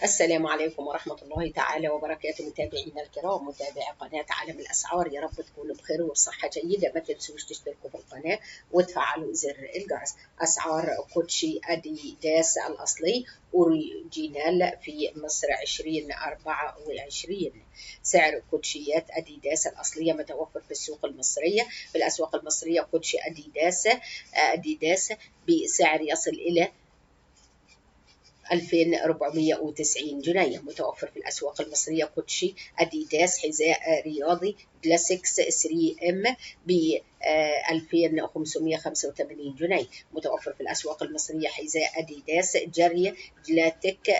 السلام عليكم ورحمة الله تعالى وبركاته. متابعينا الكرام، متابعي قناة عالم الأسعار، يا رب تكونوا بخير وبصحة جيدة. ما تنسوش تشتركوا في القناة وتفعلوا زر الجرس. أسعار كوتشي أديداس الأصلي original في مصر 2024. سعر كوتشيات أديداس الأصلية متوفر في السوق المصرية، في الأسواق المصرية. كوتشي أديداس بسعر يصل إلى 2490 جنيه. متوفر في الأسواق المصرية كوتشي أديداس حذاء رياضي كلاسيكس 3M ب 2585 جنيه. متوفر في الأسواق المصرية حذاء أديداس جري جلاتيك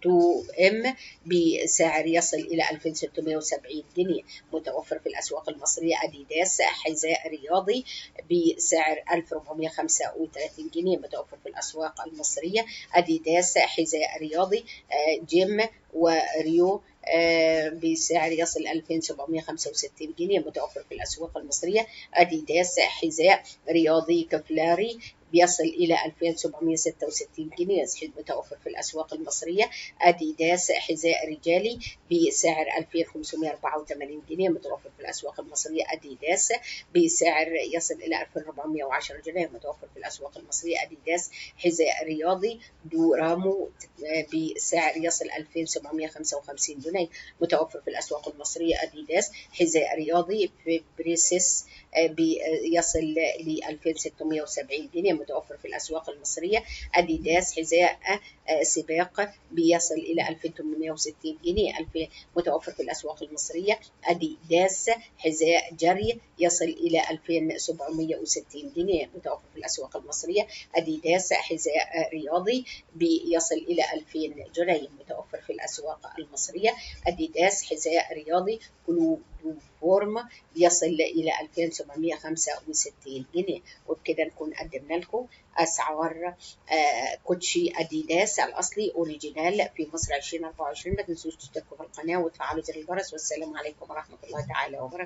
2M بسعر يصل إلى 2670 جنيه. متوفر في الأسواق المصرية أديداس حذاء رياضي بسعر 1435 جنيه. متوفر في الأسواق المصرية أديداس حذاء رياضي جيم وريو بسعر يصل 2765 جنيه. متوفر في الأسواق المصرية أديداس حذاء رياضي كفلاري بيصل إلى 2766 جنيه. متوفر في الأسواق المصرية أديداس حذاء رجالي بسعر 2584 جنيه. متوفر في الأسواق المصرية أديداس بسعر يصل إلى 2410 جنيه. متوفر في الأسواق المصرية أديداس حذاء رياضي دورامو بسعر يصل 2755 جنيه. متوفر في الأسواق المصرية أديداس حذاء رياضي بريسيس بيصل ل 2670 جنيه. متوفر في الأسواق المصرية أديداس حذاء سباق بيصل إلى 2860 جنيه. متوفر في الأسواق المصرية أديداس حذاء جري يصل إلى 2760 جنيه. متوفر في الأسواق المصرية أديداس حذاء رياضي بيصل إلى 2000 جنيه. متوفر في الأسواق المصرية أديداس حذاء رياضي كلودوفورم بيصل إلى 2765 جنيه. وبكده نكون قدمنا لكم أسعار كوتشي أديداس الأصلي original في مصر 2024. ما تنسوش تشتركوا في القناة وتفعلوا زر الجرس، والسلام عليكم ورحمة الله تعالى وبركاته.